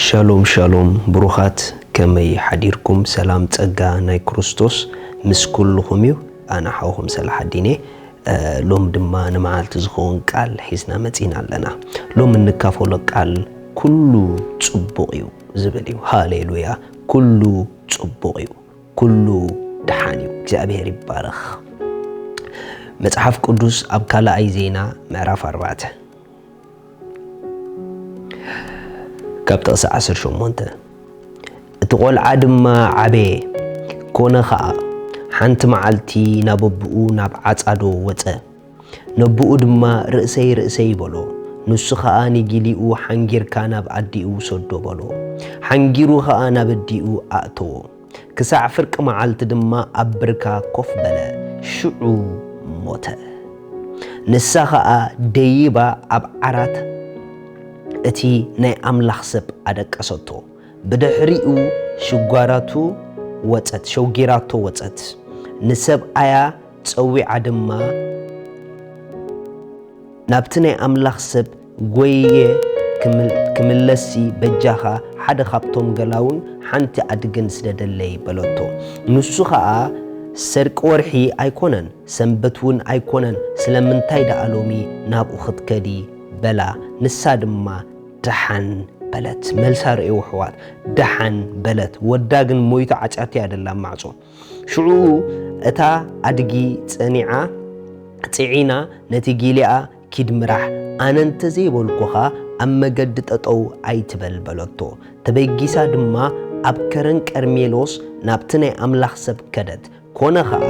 ሻሎም ሻሎም ብሩኻት፣ ከመይ ሓዲርኩም? ሰላም ጸጋ ናይ ክርስቶስ ምስ ኩልኹም እዩ። ኣነ ሓውኹም ሰላሓዲን እየ። እ፣ ሎም ድማ ንመዓልቲ ዝኸውን ቃል ሒዝና መጺና ኣለና። ሎም እንካፈሎ ቃል ኩሉ ጽቡቕ እዩ ዝብል እዩ። ሃሌሉያ! ኩሉ ጽቡቕ እዩ። ኩሉ ደሓን እዩ። እግዚኣብሔር ይባረኽ። መጽሓፍ ቅዱስ ኣብ ካልኣይ ዜና ምዕራፍ ኣርባዕተ ካብ ጥቕሲ ዓሰርተ ሸሞንተ፣ እቲ ቆልዓ ድማ ዓበየ፣ ኮነ ኸኣ፣ ሓንቲ መዓልቲ ናብ ኣቦኡ ናብ ዓጻዶ ወጸ። ነቦኡ ድማ፣ "ርእሰይ፣ ርእሰይ" በሎ። ንሱ ኸኣ፣ "ንጊሊኡ ሓንጊርካ ናብ ኣዲኡ ውሰዶ" በሎ። ሓንጊሩ ኸኣ ናብ ኣዲኡ ኣእተዎ። ክሳዕ ፍርቂ መዓልቲ ድማ ኣብ ብርካ ኮፍ በለ፣ ሽዑ ሞተ። ንሳ ኸኣ ደይባ ኣብ ዓራት እቲ ናይ ኣምላኽ ሰብ ኣደቀሰቶ። ብድሕሪኡ ሽጓራቱ ወጸት፣ ሸውጊራቶ ወጸት። ንሰብኣያ ጸዊዓ ድማ ናብቲ ናይ ኣምላኽ ሰብ፣ "ጐይየ ክምል-፣ ክምለስሲ በጃኻ ሓደ ካብቶም ገላውን ሓንቲ ኣድግን ስደደለይ" በለቶ። ንሱ ኸኣ፣ "ሰርቂ ወርሒ ኣይኮነን፣ ሰንበት እውን ኣይኮነን፣ ስለምንታይ ደኣ ሎሚ ናብኡ ኽትከዲ?" በላ። ንሳ ድማ፣ "ደሓን" በለት። መልሳ ርእዩ ኣሕዋት፣ "ደሓን" በለት። ወዳ ግን ሞይቱ ዓጽያቶ እያ ደላ ኣብ ማዕጾ። ሽዑ እታ ኣድጊ ጸኒዓ፣ ጽዒና ነቲ ጊሊኣ፣ "ኪድ ምራሕ፣ ኣነ እንተ ዘይበልኩኻ ኣብ መገዲ ጠጠው ኣይትበል" በለቶ። ተበጊሳ ድማ ኣብ ከረን ቀርሜሎስ ናብቲ ናይ ኣምላኽ ሰብ ከደት። ኮነ ኸኣ፣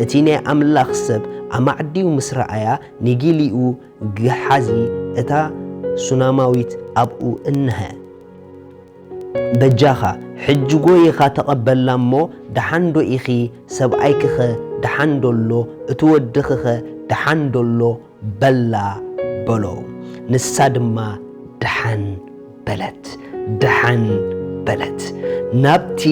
እቲ ናይ ኣምላኽ ሰብ ኣማዕድዩ ምስ ረኣያ፣ ንጊሊኡ፣ "ግሓዚ እታ ሱናማዊት ኣብኡ እንሀ። በጃኻ፣ ሕጂ ጐይኻ ተቐበላ እሞ፣ ደሓን ዶ ኢኺ? ሰብኣይኪኸ ደሓን ዶ ኣሎ? እቲ ወድኺኸ ደሓን ዶ ኣሎ?" በላ በሎ። ንሳ ድማ ደሓን በለት፣ ደሓን በለት። ናብቲ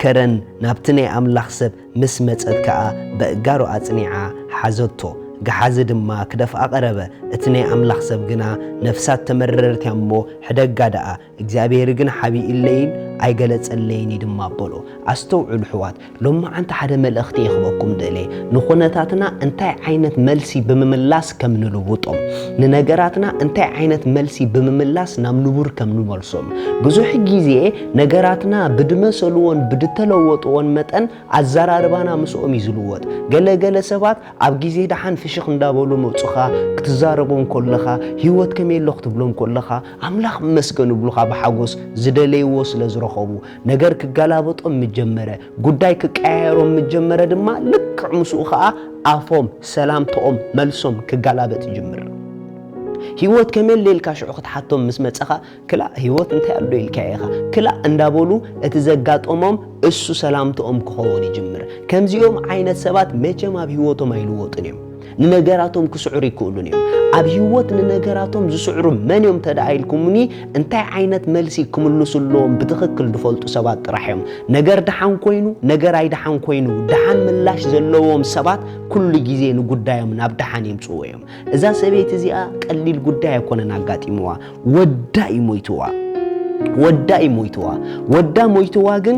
ከረን፣ ናብቲ ናይ ኣምላኽ ሰብ ምስ መጸት ከኣ፣ በእጋሩ ኣጽኒዓ ሓዘቶ። ገሓዚ ድማ ክደፍኣ ቀረበ። እቲ ናይ ኣምላኽ ሰብ ግና፣ "ነፍሳ ተመረረት እያ እሞ፣ ሕደጋ ደኣ፣ እግዚኣብሔር ግን ሓቢኡለይን ኣይገለጸለይን እዩ ድማ" በሎ። ኣስተውዕሉ ኣሕዋት፣ ሎማዓንቲ ሓደ መልእኽቲ እየ ክበኩም ደልየ። ንኹነታትና እንታይ ዓይነት መልሲ ብምምላስ ከም ንልውጦም፣ ንነገራትና እንታይ ዓይነት መልሲ ብምምላስ ናብ ንቡር ከም ንመልሶም። ብዙሕ ግዜ ነገራትና ብድመሰልዎን ብድተለወጥዎን መጠን ኣዘራርባና ምስኦም እዩ ዝልወጥ። ገለ ገለ ሰባት ኣብ ግዜ ደሓን ፍሽኽ እንዳበሉ መጹኻ ክትዛረቦም ከለኻ፣ ህይወት ከመይ ኣሎ ክትብሎም ከለኻ፣ ኣምላኽ ይመስገን ይብሉኻ ብሓጎስ፣ ዝደለይዎ ስለ ዝረኸቡ። ነገር ክገላበጦም ምስ ጀመረ፣ ጉዳይ ክቀያየሮም ምስ ጀመረ ድማ፣ ልክዕ ምስኡ ኸኣ ኣፎም፣ ሰላምታኦም፣ መልሶም ክገላበጥ ይጅምር። ህይወት ከመይ ኣሎ ኢልካ ሽዑ ክትሓቶም ምስ መጸኻ፣ ክላእ ህይወት እንታይ ኣሎ ኢልካዮ ኢኻ። ክላእ እንዳበሉ እቲ ዘጋጠሞም እሱ ሰላምታኦም ክኸውን ይጅምር። ከምዚኦም ዓይነት ሰባት መቸም ኣብ ህይወቶም ኣይልወጡን እዮም። ንነገራቶም ክስዕሩ ይክእሉን እዮም። ኣብ ህይወት ንነገራቶም ዝስዕሩ መን እዮም እንተ ደኣ ኢልኩምኒ፣ እንታይ ዓይነት መልሲ ክምልሱ ኣለዎም ብትኽክል ዝፈልጡ ሰባት ጥራሕ እዮም። ነገር ደሓን ኮይኑ፣ ነገር ኣይደሓን ኮይኑ፣ ደሓን ምላሽ ዘለዎም ሰባት ኩሉ ግዜ ንጉዳዮም ናብ ደሓን የምጽእዎ እዮም። እዛ ሰበይቲ እዚኣ ቀሊል ጉዳይ ኣይኮነን ኣጋጢምዋ። ወዳ እዩ ሞይትዋ። ወዳ እዩ ሞይትዋ። ወዳ ሞይትዋ ግን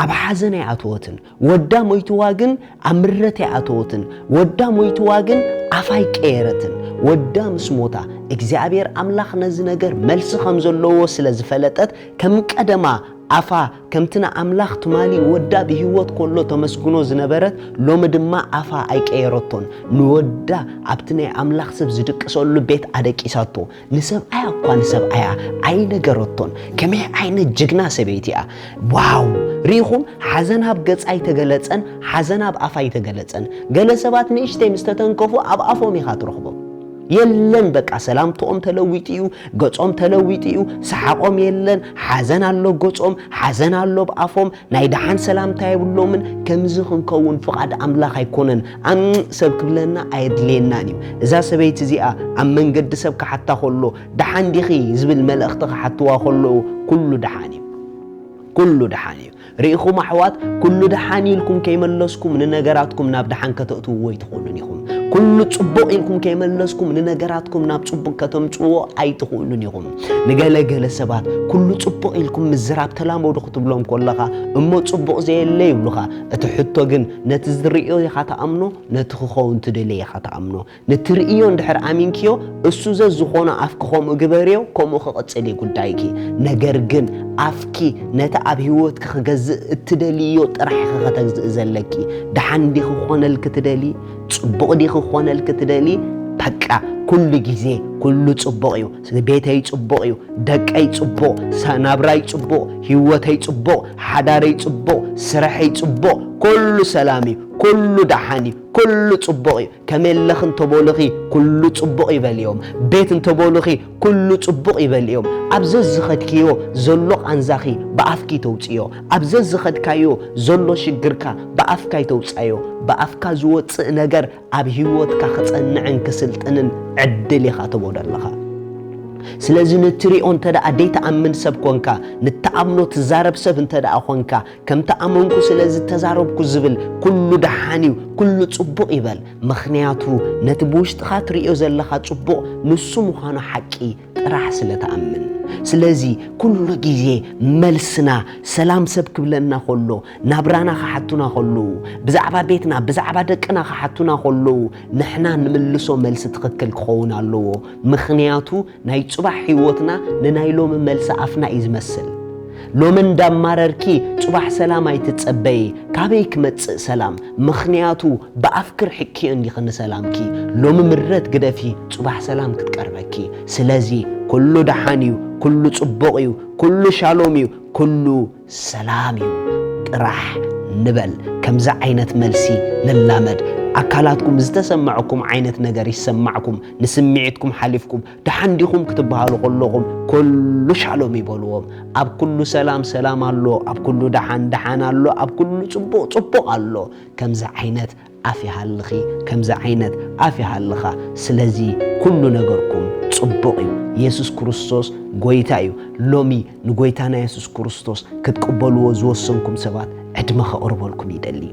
ኣብ ሓዘን ኣይኣተወትን። ወዳ ሞይትዋ ግን ኣብ ምረት ኣይኣተወትን። ወዳ ሞይትዋ ግን ኣፋ ኣይቀየረትን። ወዳ ምስ ሞታ እግዚኣብሔር ኣምላኽ ነዚ ነገር መልሲ ከም ዘለዎ ስለ ዝፈለጠት ከም ቀደማ ኣፋ ከምቲ ንኣምላኽ ትማሊ ወዳ ብህይወት ከሎ ተመስግኖ ዝነበረት ሎሚ ድማ ኣፋ ኣይቀየረቶን። ንወዳ ኣብቲ ናይ ኣምላኽ ሰብ ዝድቅሰሉ ቤት ኣደቂሳቶ። ንሰብኣያ እኳ ንሰብኣያ ኣይነገረቶን። ከመይ ዓይነት ጅግና ሰበይቲ እያ! ዋው! ርኢኹም? ሓዘን ኣብ ገጻ ኣይተገለጸን፣ ሓዘን ኣብ ኣፋ ኣይተገለጸን። ገለ ሰባት ንእሽተይ ምስ ተተንከፉ ኣብ ኣፎም ኢኻ ትረኽቦም። የለን በቃ ሰላምትኦም ተለዊጡ እዩ፣ ገጾም ተለዊጡ እዩ፣ ሰሓቖም የለን፣ ሓዘን ኣሎ ገጾም፣ ሓዘን ኣሎ ኣብ ኣፎም፣ ናይ ደሓን ሰላምታ የብሎምን። ከምዚ ክንከውን ፍቓድ ኣምላኽ ኣይኮነን። ኣም፣ ሰብ ክብለና ኣየድልየናን እዩ። እዛ ሰበይቲ እዚኣ ኣብ መንገዲ ሰብ ክሓታ ከሎ፣ "ደሓን ዲኺ?" ዝብል መልእኽቲ ክሓትዋ ከለዉ፣ ኩሉ ደሓን እዩ። ኩሉ ደሓን እዩ። ርኢኹም ኣሕዋት፣ ኩሉ ደሓን ኢልኩም ከይመለስኩም ንነገራትኩም ናብ ደሓን ከተእትውዎ ኣይትኽእሉን ኢኹም። ኩሉ ጽቡቕ ኢልኩም ከይመለስኩም ንነገራትኩም ናብ ጽቡቕ ከተምጽዎ ኣይትኽእሉን ኢኹም። ንገለ ገለ ሰባት ኩሉ ጽቡቕ ኢልኩም ምዝራብ ተላመዱ ክትብሎም ከለኻ፣ እሞ ጽቡቕ ዘየለ ይብሉኻ። እቲ ሕቶ ግን ነቲ ዝርእዮ ኢኻ ትኣምኖ፣ ነቲ ክኸውን ትደልዮ ኢኻ ትኣምኖ? ንትርእዮ እንድሕር ኣሚንክዮ፣ እሱ ዘዝኾኖ ኣፍኪ ከምኡ ግበርዮ፣ ከምኡ ክቕጽል እዩ ጉዳይኪ። ነገር ግን ኣፍኪ ነቲ ኣብ ህይወትኪ ክገዝእ እትደልዮ ጥራሕ ኢኺ ከተግዝኢ ዘለኪ። ደሓን ዲኺ ክኾነልኪ ትደሊ? ጽቡቕ ዲኺ ክኾነልኪ ትደሊ? በቃ ኩሉ ግዜ ኩሉ ጽቡቕ እዩ። ቤተይ ጽቡቕ እዩ፣ ደቀይ ጽቡቕ፣ ሳ-፣ ናብራይ ጽቡቕ፣ ህይወተይ ጽቡቕ፣ ሓዳረይ ጽቡቕ፣ ስርሐይ ጽቡቕ፣ ኩሉ ሰላም እዩ፣ ኩሉ ደሓን እዩ፣ ኩሉ ጽቡቕ እዩ። ከመይ ኣለኺ እንተበሉኺ፣ ኩሉ ጽቡቕ ይበልዮም። ቤት እንተበሉኺ፣ ኩሉ ጽቡቕ ይበልዮም። ኣብ ዘዝኸድክዮ ዘሎ ቃንዛኺ ብኣፍኪ ተውጽዮ። ኣብ ዘዝኸድካዮ ዘሎ ሽግርካ ብኣፍካ ይተውጻዮ። ብኣፍካ ዝወጽእ ነገር ኣብ ህይወትካ ክጸንዕን ክስልጥንን ዕድል ኢኻ ትቦ ዘለኻ። ስለዚ ንትሪኦ እንተ ደኣ ደይትኣምን ሰብ ኮንካ፣ ንትኣምኖ ትዛረብ ሰብ እንተ ደኣ ኾንካ፣ ከምቲ ኣመንኩ ስለ ዝተዛረብኩ ዝብል ኩሉ ደሓን እዩ፣ ኩሉ ጽቡቕ ይበል። ምኽንያቱ ነቲ ብውሽጥኻ ትርእዮ ዘለኻ ጽቡቕ ንሱ ምዃኑ ሓቂ ጥራሕ ስለ ትኣምን። ስለዚ ኩሉ ግዜ መልስና ሰላም ሰብ ክብለና ከሎ፣ ናብራና ክሓቱና ከለዉ፣ ብዛዕባ ቤትና፣ ብዛዕባ ደቅና ክሓቱና ከለዉ፣ ንሕና ንምልሶ መልሲ ትኽክል ክኸውን ኣለዎ። ምኽንያቱ ናይ ጽባሕ ህይወትና ንናይ ሎሚ መልሲ ኣፍና እዩ ዝመስል። ሎሚ እንዳማረርኪ ጽባሕ ሰላም ኣይትጸበዪ። ካበይ ክመጽእ ሰላም? ምኽንያቱ ብኣፍኪ ርሒቅክዮ እንዲኺ ንሰላምኪ። ሎሚ ምረት ግደፊ፣ ጽባሕ ሰላም ክትቀርበኪ። ስለዚ ኩሉ ደሓን እዩ፣ ኩሉ ጽቡቕ እዩ፣ ኩሉ ሻሎም እዩ፣ ኩሉ ሰላም እዩ ጥራሕ ንበል። ከምዚ ዓይነት መልሲ ንላመድ። ኣካላትኩም ዝተሰማዕኩም ዓይነት ነገር ይሰማዕኩም፣ ንስምዒትኩም ሓሊፍኩም ደሓን ዲኹም ክትበሃሉ ከለኹም፣ ኩሉ ሻሎም ይበልዎም። ኣብ ኩሉ ሰላም ሰላም ኣሎ፣ ኣብ ኩሉ ደሓን ደሓን ኣሎ፣ ኣብ ኩሉ ጽቡቕ ጽቡቕ ኣሎ። ከምዚ ዓይነት ኣፍ ይሃልኺ፣ ከምዚ ዓይነት ኣፍ ይሃልኻ። ስለዚ ኩሉ ነገርኩም ጽቡቕ እዩ። የሱስ ክርስቶስ ጎይታ እዩ። ሎሚ ንጎይታና የሱስ ክርስቶስ ክትቅበልዎ ዝወሰንኩም ሰባት፣ ዕድመ ከቕርበልኩም ይደሊ።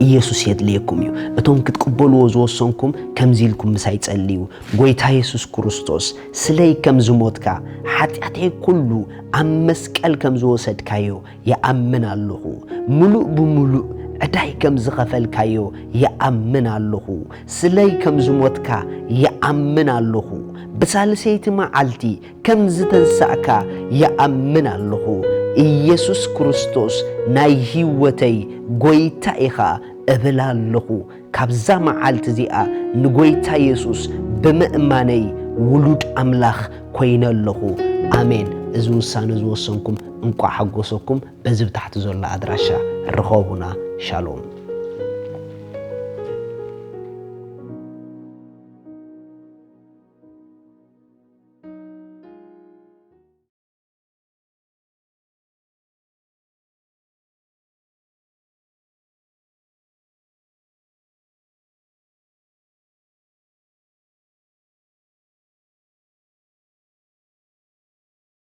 ኢየሱስ የድልየኩም እዩ። እቶም ክትቅበልዎ ዝወሰንኩም ከምዚ ኢልኩም ምሳይ ጸልዩ። ጎይታ የሱስ ክርስቶስ፣ ስለይ ከም ዝሞትካ፣ ሓጢኣተይ ኩሉ ኣብ መስቀል ከም ዝወሰድካዮ ይኣምን ኣለኹ። ምሉእ ብምሉእ ዕዳይ ከም ዝኸፈልካዮ ይኣምን ኣለኹ። ስለይ ከም ዝሞትካ ይኣምን ኣለኹ። ብሳልሰይቲ መዓልቲ ከም ዝተንሳእካ ይኣምን ኣለኹ። ኢየሱስ ክርስቶስ ናይ ህይወተይ ጎይታ ኢኻ እብል ኣለኹ። ካብዛ መዓልቲ እዚኣ ንጎይታ የሱስ ብምእማነይ ውሉድ ኣምላኽ ኮይነ ኣለኹ። ኣሜን። እዚ ውሳነ ዝወሰንኩም እንቋዕ ሓጎሰኩም። በዚ ብታሕቲ ዘሎ ኣድራሻ ርኸቡና። ሻሎም።